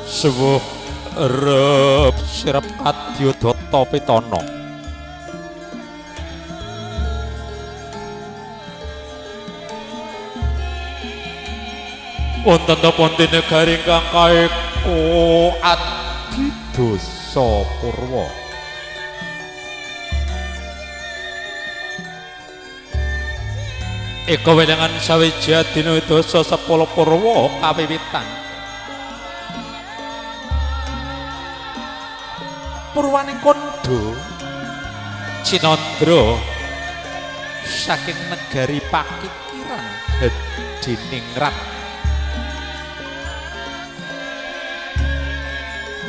Suwuh rep sirep kadya data pitana. Wonten pundi negari ingkang kaeka adidasa purwa. Eka wedangan sawiji adina dasa 10 purwa kawiwitan. Purwaning kandha Cinandra saking negari Pakikiran Hadiningrat.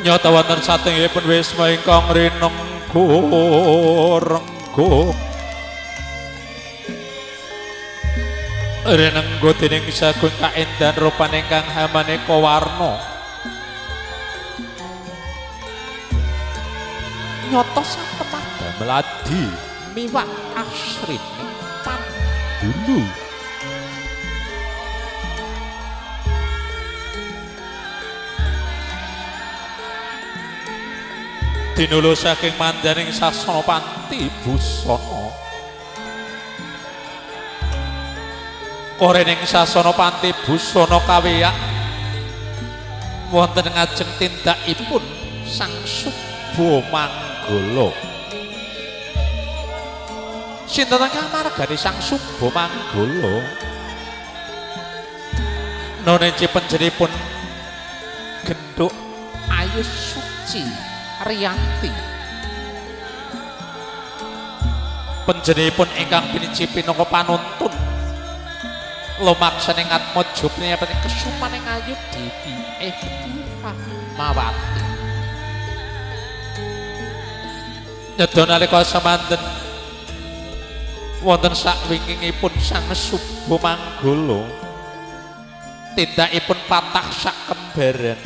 Nyata wonten satenggipun wisma ingkang rinenggo renggo rinenggo dening sagung kaendahan rupane ingkang hamaneka warna. Nyata satemah damel adi miwah asrining pandulu. Dinulu saking mandaning sasana panti busana. Korening sasana panti busana kawiyak wonten ngajeng tindakipun Sang Suba Manggala. Sinten ingkang margani Sang Suba Manggala? Noneci panjenenganipun Genduk Ayu Suci Riyanti. Panjenenganipun ingkang piniji pinangka panuntun lumaksaning atmaja prinyapan kesumaning Ayu Dewi Evi Rahmawati. Nyedha nalika semanten wonten sakwingkingipun Sang Suba Manggala, tindakipun patah sakembaran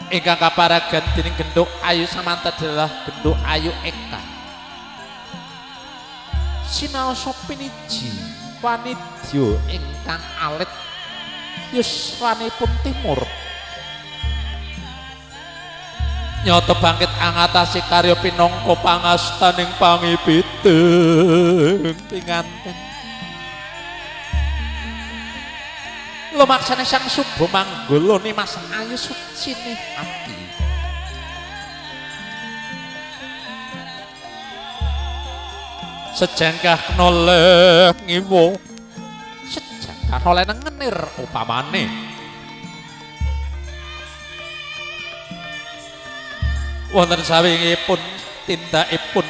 ingkang kaparagan dening Genduk Ayu samanta adalah Genduk Ayu Eka. Sinaosa piniji wanidya ingkang alit yuswanipun timur. Nyata bangkit angatasi karya pinangka pangastaning pangipiting pinganten. Lumaksane Sang Suba Manggala nimas Ayu Sucine ati. Sejangkah noleh ngiwa, sejangkah noleh nengenir upamane. Wonten sawingipun tindakipun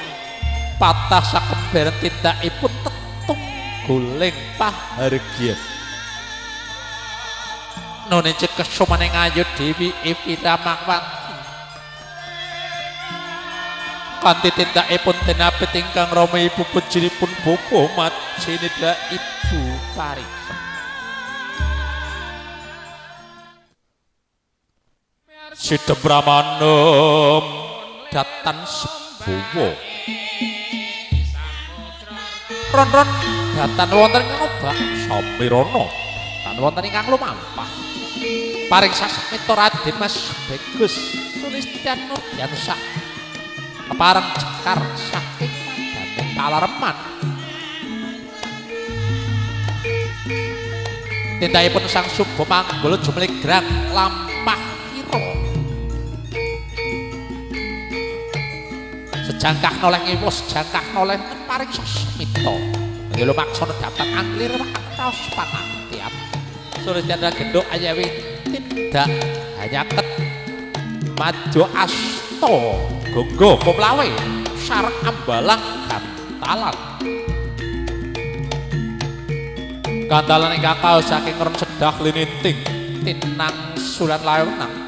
patah sakembaran tindakipun tetung guling pahargyan. Nonece kesumaning Ayu Dewi Evi Rahmawati. Kanthi tindakipun denapit ingkang rama ibu pujinipun bapa majinida Ibu Parisa. Sidhem Brahmanem datan sebawa. Ron-ron datan wonten ing obak samirana, datan wonten ingkang lumampah. Paring sasmita Raden Mas Bagus Sulistyan Nurdiansyah kepareng cekar saking madaning palareman. Tindakipun Sang Suba Manggala jumlegrang lampah kira. Sejangkah noleh ngiwa, sejangkah noleh paring sasmita. Lumaksana datan anglir kaos panantian. Sulistyan Genduk Ayewi tindak hanyaket maju asta gonggo kumlawe sareng ambalang gantalan. Gantalan ingkang kaos saking ron sedah lininting tinang sulan lawenang.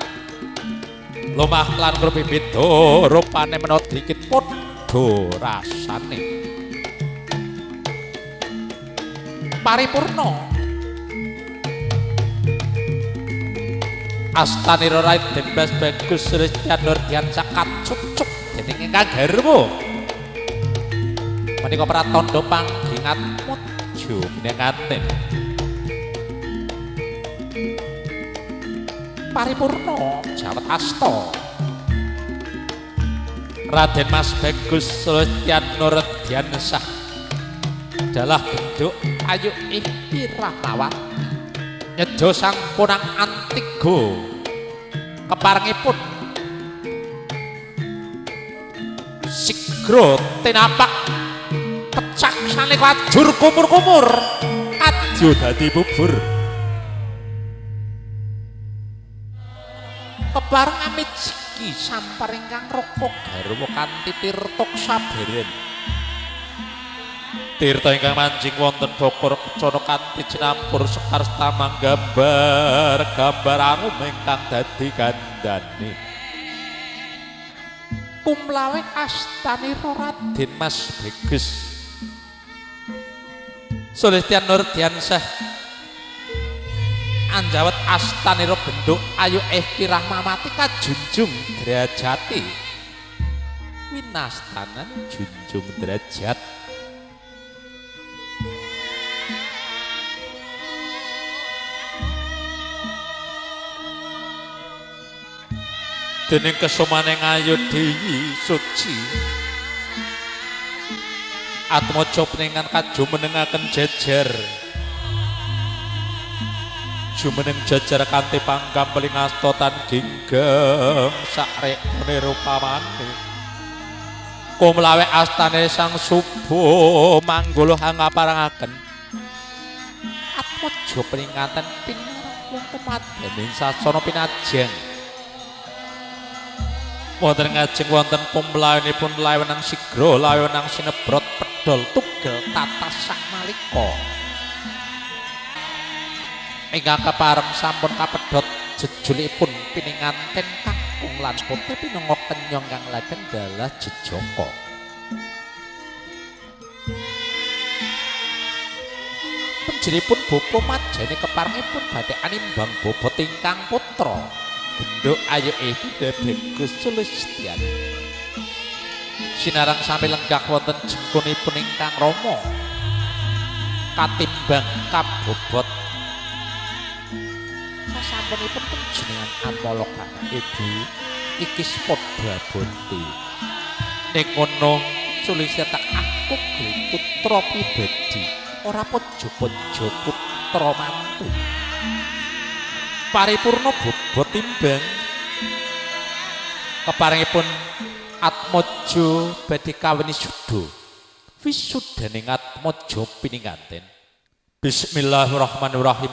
Lumah lan grup beda rupane menawa dikit padha rasane. Paripurna astanira Raden Mas Bagus Sulistyan Nurdiansyah kacucuk dening ingkang garwa. Menika pratandha panggingatmojo pinanganten. Paripurna jawat asta. Raden Mas Bagus Sulistyan Nurdiansah dalah genduk ayu Ipi Rahmawati nyejo sang punang Antigo keparengipun sigra tinapak pecak saneka ajur kumur-kumur kadya dadi bubur. Kepareng amijiki sampar ingkang raka garwa kanthi tirta saberen. Tirta ingkang manjing wonten bokor kencana kanthi cinampur sekar stamang gambar gambar arum ingkang dadi gandane. Kumlawe astanira Raden Mas Bagus Sulistyan Nurdiansah anjawet astanira genduk ayu Evi Rahmawati kajunjung derajate winastanan junjung derajat. Dening kesumane ngayu Dewi Suci Atmaja peningan kajumenengaken jejer jumeneng jejer kanthi pangkampeling asta tan ginggeng sakrekmene rupamane. Kumlawe astane sang subuh manggala hangaparangaken Atmaja peninganten pinarak wonten madening sasana pinajeng. Wonten ngajeng wonten kumlawenipun lawenang sigra lawenang sinebrot pedhol tugel tatas sakmalika. Ingkang kepareng sampun kapedhot jejulipun pininganten kakung lan putri pinanga kenyong kang lajeng dalah jejaka. Penjiripun bapa majene keparengipun badhe animbang bobot ingkang putra genduk ayu Evi Bagus Sulistyan. Sinarang sami lenggah wonten jengkunipun ingkang rama katimbang kabobot. Sasampunipun panjenengan amala ibu iki padha abote. Ning ngono Sulistya tak aku putra pribadi ora pojo-pojo putra mantu. Paripurna bobot timbang keparengipun Atmaja badhe kawin wisuda. Wisudaning Atmaja pininganten. Bismillahirrahmanirrahim.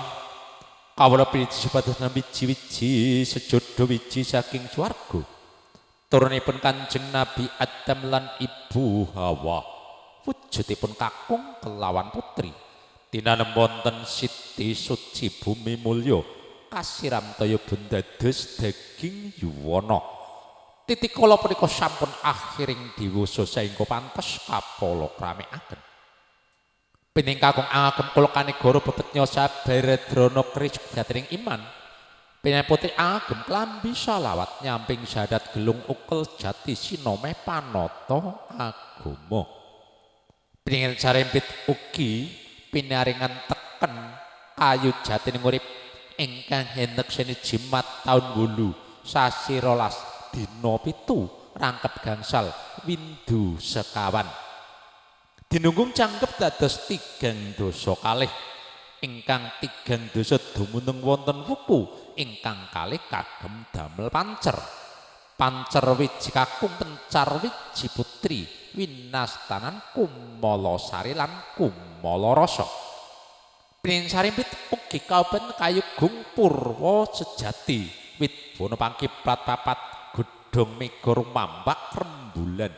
Kawula piniji supados nampi wiji sejodo wiji saking swarga. Turunipun Kanjeng Nabi Adam lan Ibu Hawa. Wujudipun kakung kelawan putri. Tinanem wonten siti suci bumi mulya. Kasiram toya bundados daging yuwana. Titikala punika sampun akhiring dewasa saengga pantes kapala kramekaken. Pining kakung agem kula kanegara bebet nyosa baredrana kris jatining iman. Pining putri agem klambi salawat nyamping syahadat gelung ukel jati sinome panata agama. Pining sarempit ugi pinaringan teken kayu jatining urip ingkang henekseni jimat taun 8 sasi 12 dina 7 rangkep gangsal windu sekawan. Dinunggung cangkep dados 3 dasa kalih ingkang 3 dasa dumunung wonten wuku ingkang kalih kagem damel pancer. Pancer wiji kakung pencar wiji putri winastanan kumala sari lan kumala rasa. Pinin sarimpit ugi kauben kayu gung purwa sejati wit bono pangkiplat papat godhong mega rumambak rembulan.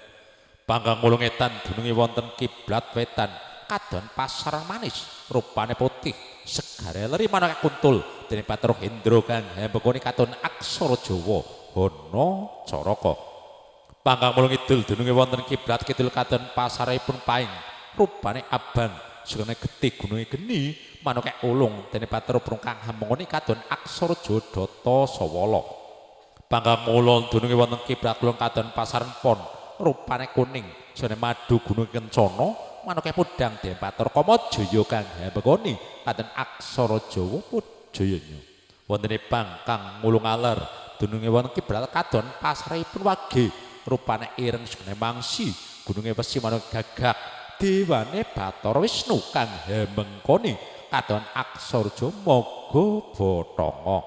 Panggang mulung etan dununge wonten kiblat wetan kadon pasar manis rupane putih segare leri maneka kuntul dening Bathara Hendra kang hembekone katon aksara Jawa Hana Caraka. Panggang mulung kidul dununge wonten kiblat kidul katon pasaripun paing rupane abang segane getih gununge geni maneka ulung dening Bathara Brung kang hembekone katon aksara Jawa Data Sawala. Panggang mulung dununge wonten kiblat kulon katon pasaran pon rupane kuning sone madu gunung kencana manuke podang dening Bathara Kamajaya kang hembekone katon aksara Jawa Pujayanya. Wontene bangkang mulung aler dununge wonten kiblat kadon pasrahipun wage rupane ireng sugene mangsi gununge wesi manuk gagak dewane Bathara Wisnu kang hemengkoni kadon aksarja maga bathanga.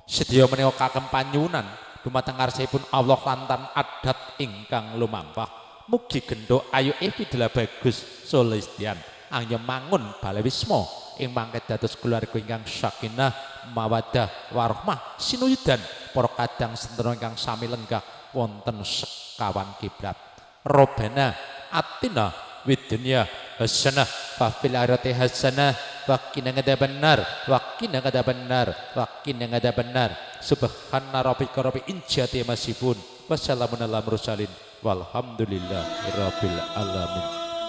Sedaya menika kagem panyuwunan dumateng ngarsipun Allah lantaran adat ingkang lumampah. Mugi gendho ayu Evi Dela Bagus Sulistian angya mangun balai wisma ing mangke dados keluarga ingkang sakinah mawaddah warahmah sinuyudan para kadang sentana ingkang sami lenggah wonten sekawan kiblat. Robbana atina fid dunya hasanah wa fil akhirati hasanah wa qina adzabannar wa qina adzabannar wa qina adzabannar. Subhana rabbika rabbil izzati amma yasifun wassalamun alal mursalin walhamdulillahi rabbil alamin.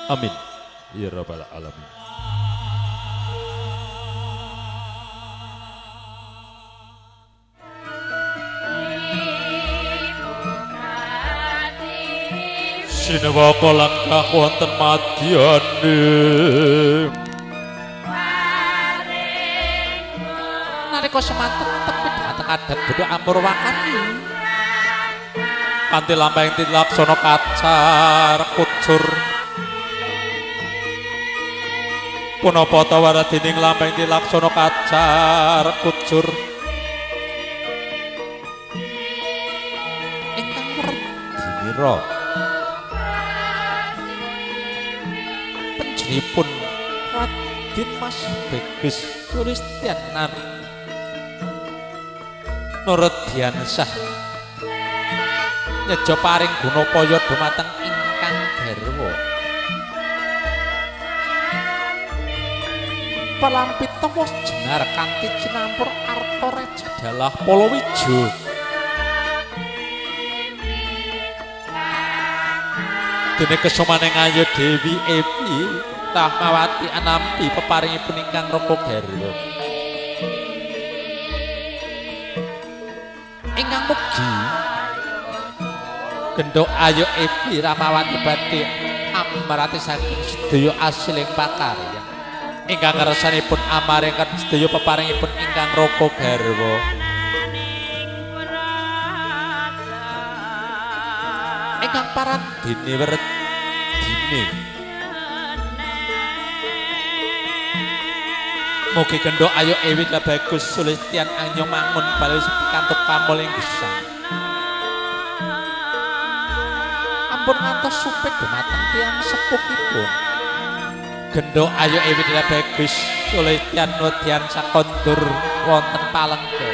Amin ya rabbal alamin. Sinewaka langkah wonten madyane nalika semanten tepi dhateng adat bodho Amurwakani kanthi lampahing tilaksana kacar kucur punapa ta waradining lampahing tilaksana kacar kucur ingkang werdinira panjenipun Raden Mas Bagus Sulistian Nurdiansyah nyejo paring gunapaya dumateng ingkang garwa. Palampita wos jenar kanthi cinampur arta reja dalah palawija. Dene kesumaning Ayu Dewi Evi Rahmawati anampi peparingipun ingkang raka garwa. Ingkang mugi gendhok Ayu Evi Rahmawati badhe amrati saking sedaya asiling pakaryan. Ingkang ngersanipun amaringken sedaya peparingipun ingkang raka garwa. Ingkang parandene werdine mugi gendhok Ayu Ewi Bagus Sulistian angyo mangun balai pikantuk kamul ing gesang. Ampun ngantos supit dumateng tiyang sepuhipun. Gendhok Ayu Ewi Bagus Sulistian Nurdian sakondur wonten palengga.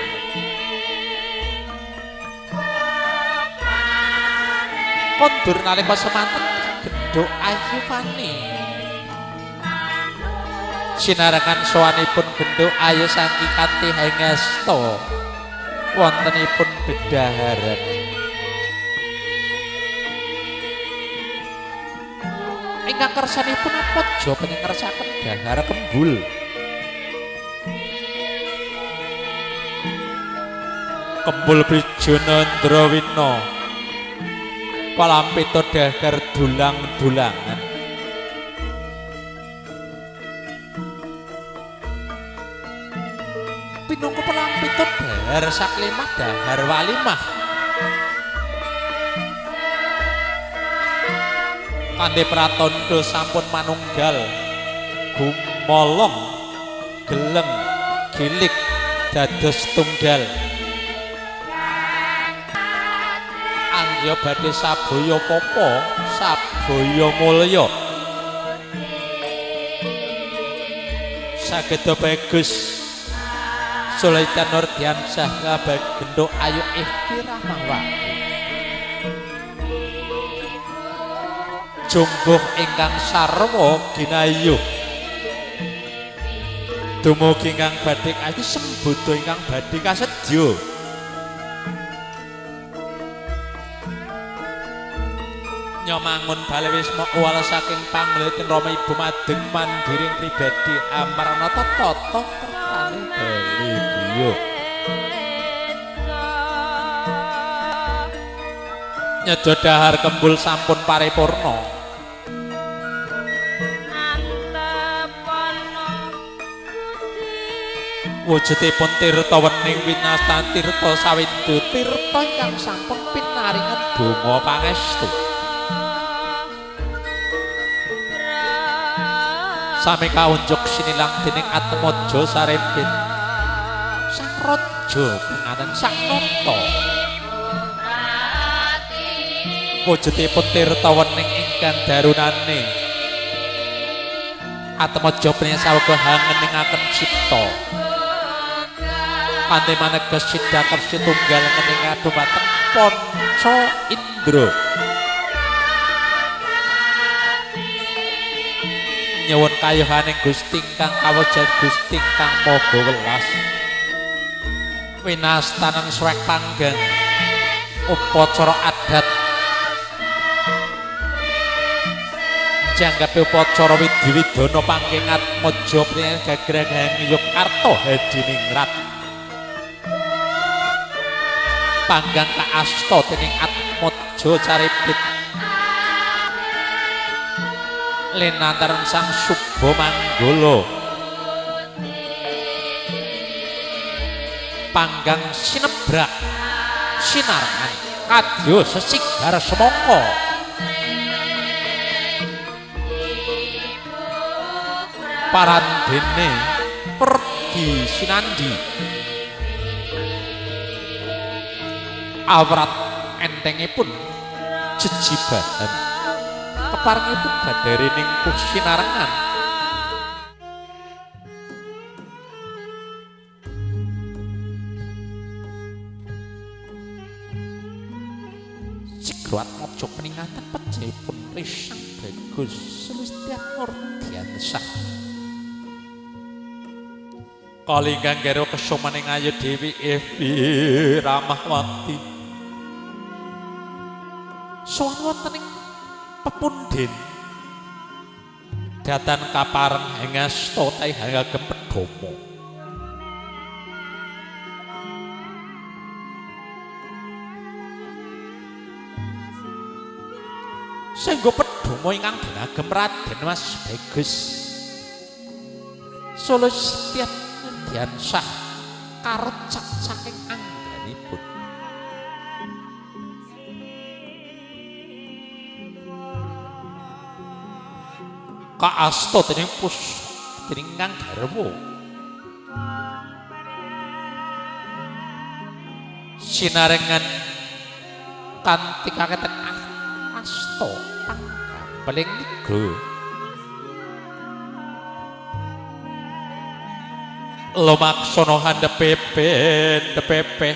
Kondur nalika semanten gendhok Ayu Fani. Sinarengan sowanipun gendhok Ayu Sangki kanthi hengesta wontenipun dedaharan. Ingkang kersanipun aja panjenengan dahar kembul. Kembul Bijana Ndrawina palampita dahar dulang-dulangan. Pinangka palampita dahar saklimah dahar walimah. Kanthi pratandha sampun manunggal gumolong geleng gilik dados tunggal. Angya badhe sabaya papa sabaya mulya sageda bagus Sulistian Nurdiansyah gendhok Ayu Evi Rahmawati. Jumbuh ingkang sarwa ginayuh dumugi ingkang badhe ati sembodo ingkang badhe kasedya. Nyomangun balai wisma uwal saking panglitin Rama Ibu Madeg mandiring pribadi amarnata tata kertane bali. Nyejo dahar kembul sampun paripurna. Wujudipun tirta wening winastan tirta sawindu tirta ingkang sampun pinaringan donga pangestu. Sami kaunjuk sinilang dening Atmaja Sarempit sang raja pinganten sang nata. Wujudipun tirta wening ingkang darunane Atmaja prinsawga hangeningaken cipta. Kanthi maneges sidakep situnggal ngeninga dumateng Panca Indra. Nyuwun kayuhaning Gusti ingkang kawujud Gusti ingkang Maha Welas. Winastanan swek panggang upacara adat jangkepe upacara widhi-widana pangking Atmaja priyan gagrahang Yogyakarta Hadiningrat. Panggang kaasta dening Atmaja Caripit linantaran Sang Suba Manggala. Panggang sinebrak sinarengan kadya sesigar semangka. Parandene pergi sinandi awrat entengipun jejibahan keparengipun badare ning sinarengan. Sigro Atmaja peningatan pejahipun Risang Bagus Sulistya Nurdiansah. Kali ingkang garwa kesumaning Ayu Dewi Evi Ramahwati sowan wonten ing pepundhen datan kapareng hangasta taih hangagem pedhomo. Senggo pedhomo ingkang dinagem Raden Mas Bagus Sulistya Nurdiansah karecak saking angganipun. Kaasta dening dening kang garwa sinarengan kanthi kaketen asta panggampeling niga. Lumaksana handhepepe ndepepe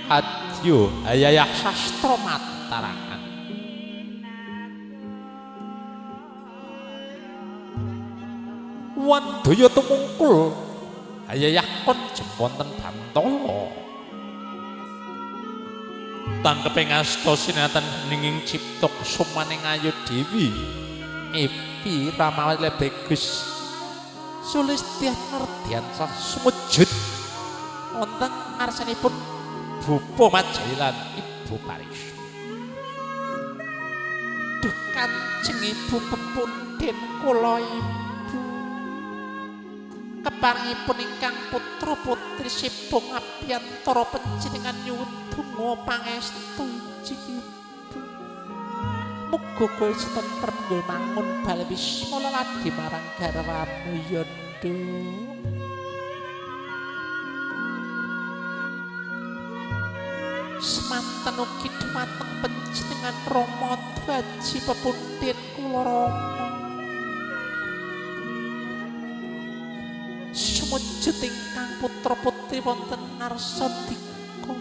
kadya hayayah sastra matarangan. Wandaya tumungkul hayayah konjem wonten bantala. Tangkepe ngasta sinatan ninging cipta kusumaning Ayu Dewi Evi Ramawati Bagus Sulistya Nurdiansah sumujud wonten ngarsanipun Bupa Majawi lan Ibu Paris. Duh Kanjeng Ibu pepundhen kula ibu keparengipun ingkang putra putri sipung abiyantara panjenengan nyuwun donga pangestu injih ibu. Muga kowe tentrem nggo mangun bale wisma leladi marang garwamu ya nduk. Semanten ugi dumateng panjenengan Rama Dwaji pepundhen kula Rama. Sumujud ingkang putra putri wonten ngarsa dika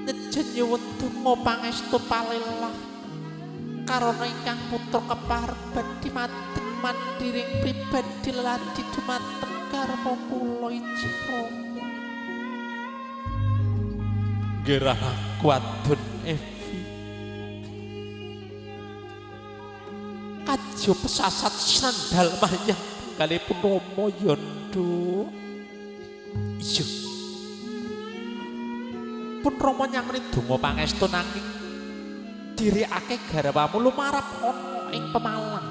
nyejen nyuwun donga pangestu palelah karana ingkang putra kepareng badhe madeg mandiring pribadi leladi dumateng garwa kula injih Rama. Gerah kuadun Evi kadya pesasat sandal mayang kalipun Rama ya nduk. Iya pun Rama nyangoni donga pangestu nanging dirikake garwamu lumarap ana ing Pemalang.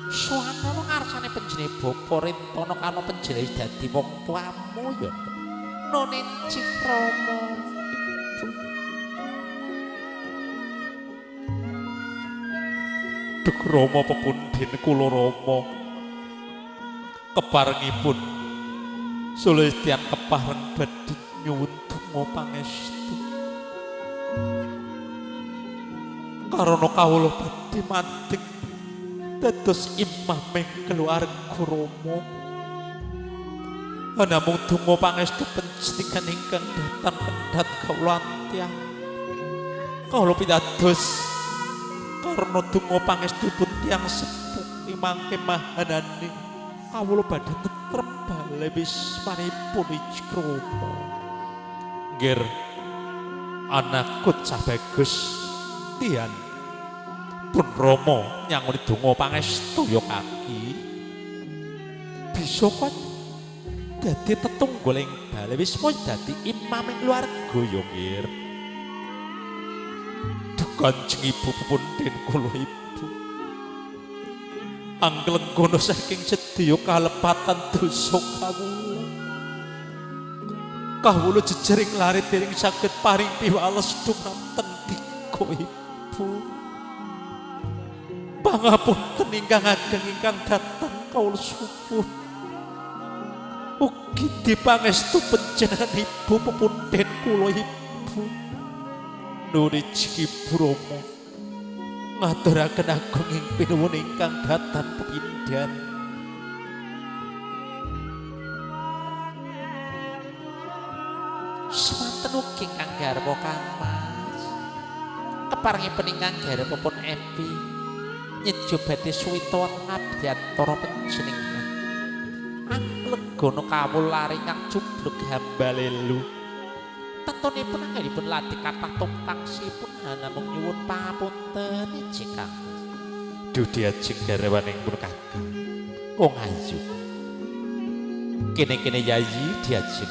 Sowanana ngarsane panjenengan bapa rentana karna panjenengan dadi wong tuamu ya. None Cikrama. Duk Rama pepundhen kula Rama. Keparengipun Sulistian kepareng badhe nyuwun donga pangestu. Karana kawula badhe mandeg dados imaming keluarga Rama. Namung donga pangestu panjenengan ingkang dhateng kendhat kawula antyang. Kawula pitados karana donga pangestupun tiyang sepuh mangke mahanane kawula badhe tentrem bale wismanipun Ijkrama. Nggih anakku cah bagus tian pun Rama nyangoni donga pangestu ya kaki. Bisa kok dadi tetunggal ing bale wisma dadi imam ing keluarga ya nggih. Kanjeng Ibu pepundhen kula ibu. Anglenggono saking sedaya kalepatan dosa kawula. Kawula jejering lare dereng saged paring piwales dumateng tiga ibu. Pangapunten ingkang ageng ingkang dhateng kawula suwun. Ugi dipangestu panjenengan ibu pepundhen kula ibu. Nuri Ibu Rama ngaturaken agung ing pinuwun ingkang dhateng pepindhan. Semanten ugi ingkang garwa Kang Mas. Keparengipun ingkang garwa pun Epi nyejo badhe suwita ngabiyantara panjenengan. Anglegono kawula ingkang jublug hambalelu. Tentunipun anggenipun ladi kathah tumpangsipun namung nyuwun pangapunten ije Kang. Duh diajeng garwaning pun kakang. Wong ayu. Kene-kene yayi diajeng.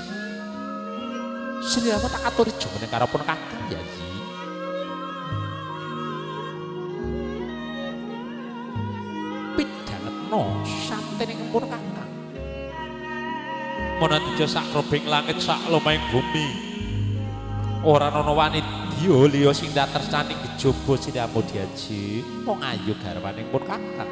Sliramu tak aturi jumeneng karo pun kakang yayi. Pidhangetno santening pun kakang. Menawa sak robing langit sak lumahing bumi. Ora ana wanidya liya sing datresnani kejaba sliramu diaji. Wong ayu garwaning pun kakang.